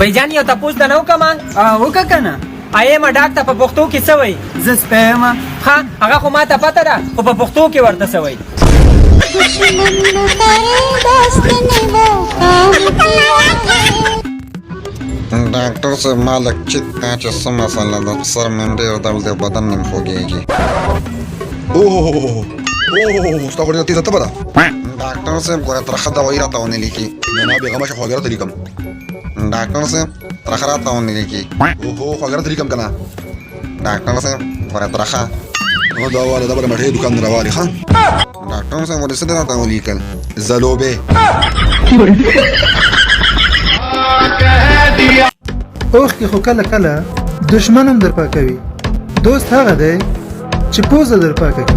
بھائی یو تپوس د نه وکم. وکه کنه. ایم ډاک ته په پښتو کې څه وایي؟ زه سپی یم. ها هغه خو ما ته پته ده، خو په پښتو کې ورته څه وایي؟ دشمن تیرے دوست نے وہ کام کیا ہے. ډاکټر صاحب، ما لږ چیت کا چې څه مسله ده، سر مې هم ډېر درد دی، بدن مې هم خوږېږي. اوه اوه، ستا خو ډېره تېزه تبه ده. ډاکټر صاحب، ګوره ترخه دوايي راته ونه لیکي. نه نه، بېغمه شه، خواږه راته لیکم. ډاکټر صاحب، ترخه راته ونه لیکي. اوهو، خواږه راته لیکم که نه؟ ډاکټر صاحب، ګوره ترخه. دا واله، دا به د مټۍ دوکان نه راوالې. ښه ډاکټر صاحب، ولې څه دې راته ولیکل؟ ځلوبې. اوښکې خو کله کله دښمن هم در پاکوي، دوست هغه دی چې پوزه در پاکه کړي.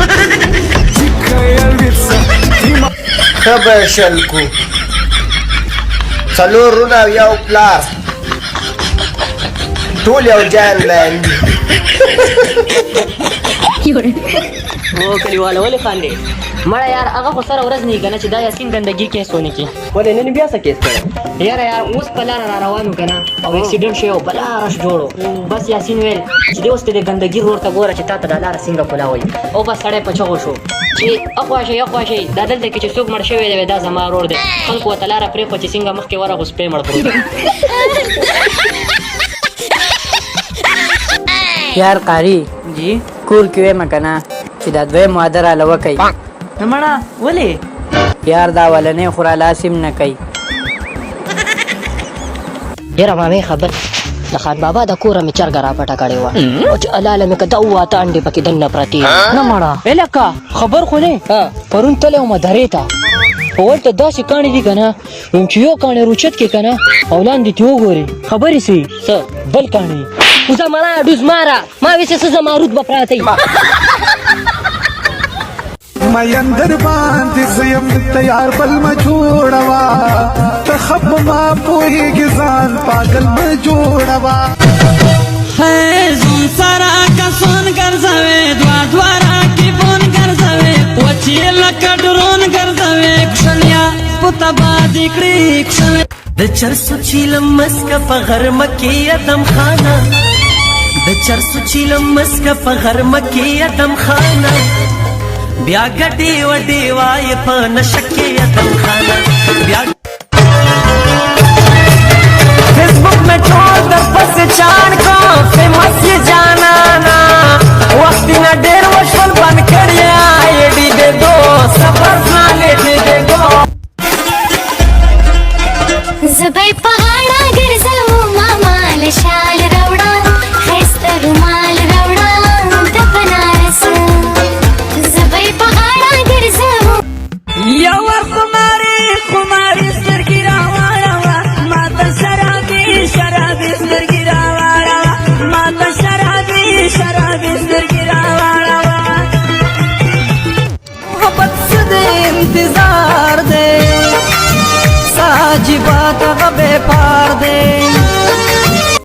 ښه به یې شل کو، څلور وروڼه او یو پلار، ټول یو جان لاندې. او کلیواله، ولې خاندې مړه؟ یار هغه خو سره ورځ نه کنه چې دا یاسین ګندګي کیس ونه کی. ولې نن بیا څه کیس کړی؟ یاره یار، اوس په لاره را روانو کنه او اکسیډنټ شوی او بلا رش جوړو. بس یاسین ویل چې دی اوس ته د ګندګي رور ته ګوره چې تا ته دا لاره څنګه کولاوي، او بس سړی په چغو شو چې اخوا شي اخوا شي، دا دلته کې چې څوک مړ شوی دی دا زما رور دی. خلکو ورته لاره پرېښوه چې څنګه مخکې ورغو، سپی مړ پروت. یار قاری جی، کور کې وایم که نه چې دا دویم واده راله وکئ. نه مړه، ولې؟ یار دا اولنی خو راله هسې هم نه کوي. یاره مامې خبر، د خان بابا د کوره مې چرګه راپټه کړې وه او چې الله له مې که دا وواته انډې پکې دننه پرتې. نه مړه الکه، خبر خو نه، پرون تللی وم درې ته او هلته داسې کاڼي دي که نه، وایم چې یو کاڼی روچت کې که نه او لاندې ترې وګورې، خبرې سي څه بل کاڼي. وځه مړه ډوز ماره، ما وې چې څه زما رود به پراته وي. مین در باندې زیم تیار، بل ما جوړوا، ته خپ ما پوهیږي، ځان پاگل ما جوړوا. زون سره کسون ګرځوي، دوا دوا راکې فون ګرځوي، وچې لکه ډرون ګرځوي، کښنیا پوتا بادي کړي کښن. د چرسو چیلم مسک په غرمه کې ادم خانه، د چرسو چیلم مسک په غرمه کې ادم خانه، بیا ګډي وډي وای په نشه کې ادم خانه بیا. فیسبوک میں چھوڑ در پس چان کو فیمس یہ جانا نا، وخت نه ډیر وشول بند کړی آی ډی دے دو سفر نالې دے دو. زه به په غاړه ګرځم، ما مال شال راوړه، ښایسته رومال راوړه د بنارس. زه به په غاړه ګرځم. یو ور خماري خماري سترګې راواړوه، ما ته شرابي شرابي سترګې راواړوه، ما ته شرابي شرابي سترګې راواړوه. محبت څه دی، انتظار دی، ساجبات هغه بې پار دی.